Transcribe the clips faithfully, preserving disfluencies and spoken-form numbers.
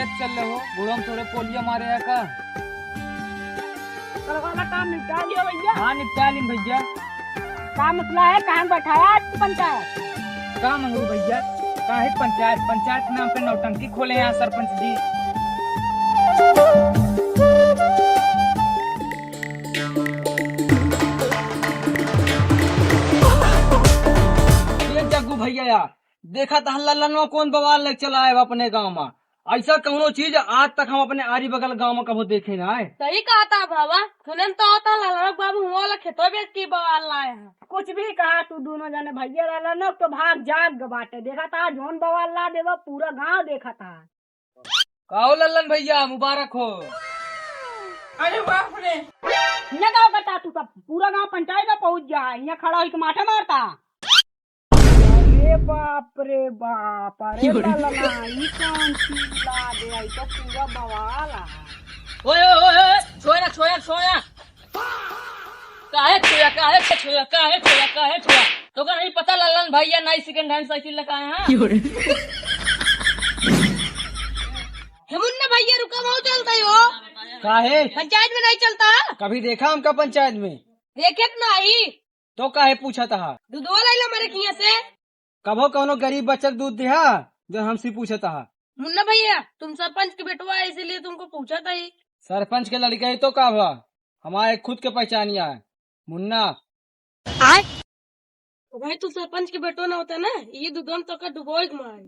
चल रहे हो, गुड़म थोड़े पोलिया मारे है का? कल वाला काम निपटा लियो भैया। हाँ, निपटा ली भैया। का मसला है, कहाँ बैठा है आज पंचायत? का मंगरू भैया, काहे पंचायत? पंचायत के नाम पे नौटंकी खोले हैं सरपंच जी। ये जग्गू भैया यार, देखा त लल्लनवा कौन बवाल लेके चला है अपने गाँव में। ऐसा कौनो चीज आज तक हम अपने आरी बगल गाँव में कभो देखे ना है। सही कहा था बाबा, सुने में तो होता लल्लनवा बाबू हुआ वाला खेतवा बेच के बवाल लाए हैं। कुछ भी कहा तू दोनों जने भैया, लल्लनवा तो भाग जाग बाटे। देखा था जौन बवाल ला देवा, पूरा गाँव देखा था। का हो लल्लन भैया, मुबारक हो। अरे बाप रे। हियाँ का करता तू सब? पूरा गाँव पंचायत में पहुँच गया है, हियाँ खड़ा होके माठे मारता। अरे बाप रे बाप, अरे ललना, ई कौन चीज ला दे, ई तो पूरा बवाल है। ओए, ओए, ओए, ओए, छोया, छोया, छोया। काहे छोया, काहे छोया, काहे छोया, काहे छोया? तोका नहीं पता लल्लन भैया नई second hand साइकिल लगा है, हाँ? हे मुन्ना भैया, रुका, बहुत चलता ही हो। काहे? पंचायत में नहीं चलता। कभी देखा हमका पंचायत में? देखे तो नहीं। तो काहे पूछत हा? दूधवा लाइला मारे किया से। कभो कौनो गरीब बच्चा के दूध दिहा, जो हमसे पूछत हा? मुन्ना भैया, तुम सरपंच के बेटवा है, इसीलिए तुमको पूछा था ही। सरपंच के लड़का ही तो का हुआ, हमारे खुद के पहचानिया है, मुन्ना। आय? ओ भाई, तू सरपंच के बेटो ना होता ना, ये दूधवा में तो का डुबोए के मार।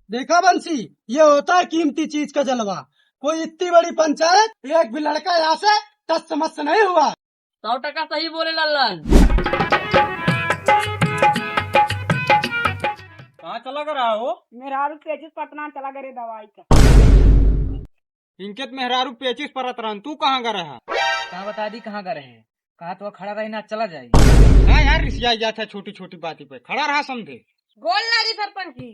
देखा बंसी, ये होता है कीमती चीज का जलवा। कोई इतनी बड़ी पंचायत, एक भी लड़का यहाँ से टस से मस नहीं हुआ। सौ टका सही बोले लल्लन। कहाँ चला गया रहा हो? मेहरारू पेचिस पटना चला गए रे दवाई का। इनके तो मेहरारू पेचिस परत रहन, तू कहाँ गए रहा? कहाँ बता दी कहाँ गए रहे? कहा तो खड़ा रही ना चला जाई। हाँ यार, रिसिया जात है छोटी छोटी बाती पे, खड़ा रहा समझे। गोल लागी सरपंच जी।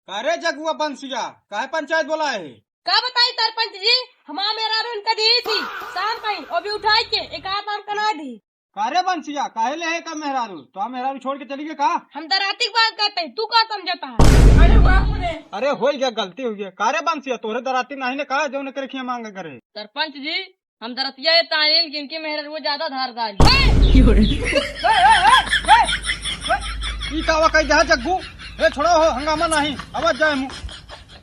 का रे जगुआ बंसिया, काहे पंचायत बोलाए है? का बताई सरपंच जी, हमार मेहरारू इनका दी थी शाम कहीं, अभी उठाई के एक आध आम कना दी। का रे बंसिया, काहे ले है का मेहरारू? तो हम मेहरारू छोड़ के चली गए का? हम दराती की बात करते हैं, तू का समझता है? अरे बाप रे। अरे हो गया, गलती हो गया। का रे बंसिया, तोहरे दराती नहीं ने कहा जो उन्हें करे खिया मांगे करे। सरपंच जी, हम दरतिया ये तानील कि इनकी मेहरारू वो ज्यादा धारदार है। ई का वका जहाँ जग्गू, ए छोड़ो हो, हंगामा नहीं, अब जाए मुँह।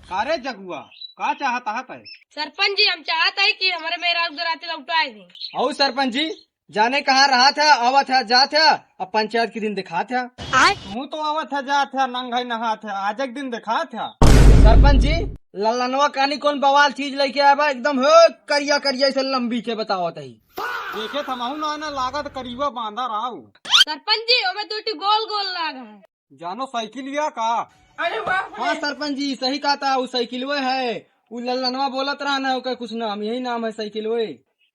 का रे जगुआ, का चाहत आहत है? सरपंच जी, हम चाहत है कि हमारे मेहरारू दराती लौटाए दें। और सरपंच जी, जाने कहाँ रहा था, आवा था, जा था, अब पंचायत के दिन दिखा था। तू तो आवा था, जा था, नंगाई नहा था, आज एक दिन दिखा था। सरपंच जी, लल्लनवा कानी कौन बवाल चीज लेके आया बा, एकदम हो करिया करिया ऐसे लंबी के बतावत है। देखे थमहू ना, ना लागत करीबा बांदा राव। सरपंच जी, ओमे दो ठी गोल गोल लाग है। जानो साइकिलिया का? अरे वाह हाँ रे। सरपंच जी, सही कहा था, वो साइकिलवे है। वो लल्लनवा बोलत रहा ना, ओकर कुछ नाम, यही नाम है साइकिलवे।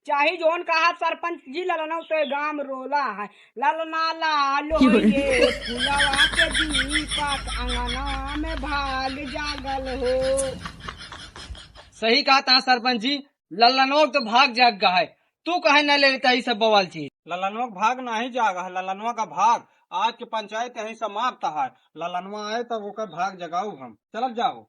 चाहे जौन कहा सरपंच जी, ललना तो गाम रोला है। ललना लाल होइए, फुलवा के दीपक अंगना में भाग जागल हो। सही कहा था सरपंच जी, ललनवा तो भाग जाग गा है। तू काहे न ले लेता ई सब बवाल चीज? ललनवा का भाग नाही जागा है, ललनवा का भाग। आज के पंचायत यहीं समाप्त है। ललनवा आए तब ओकर भाग जगाऊ हम। चलत जाओ।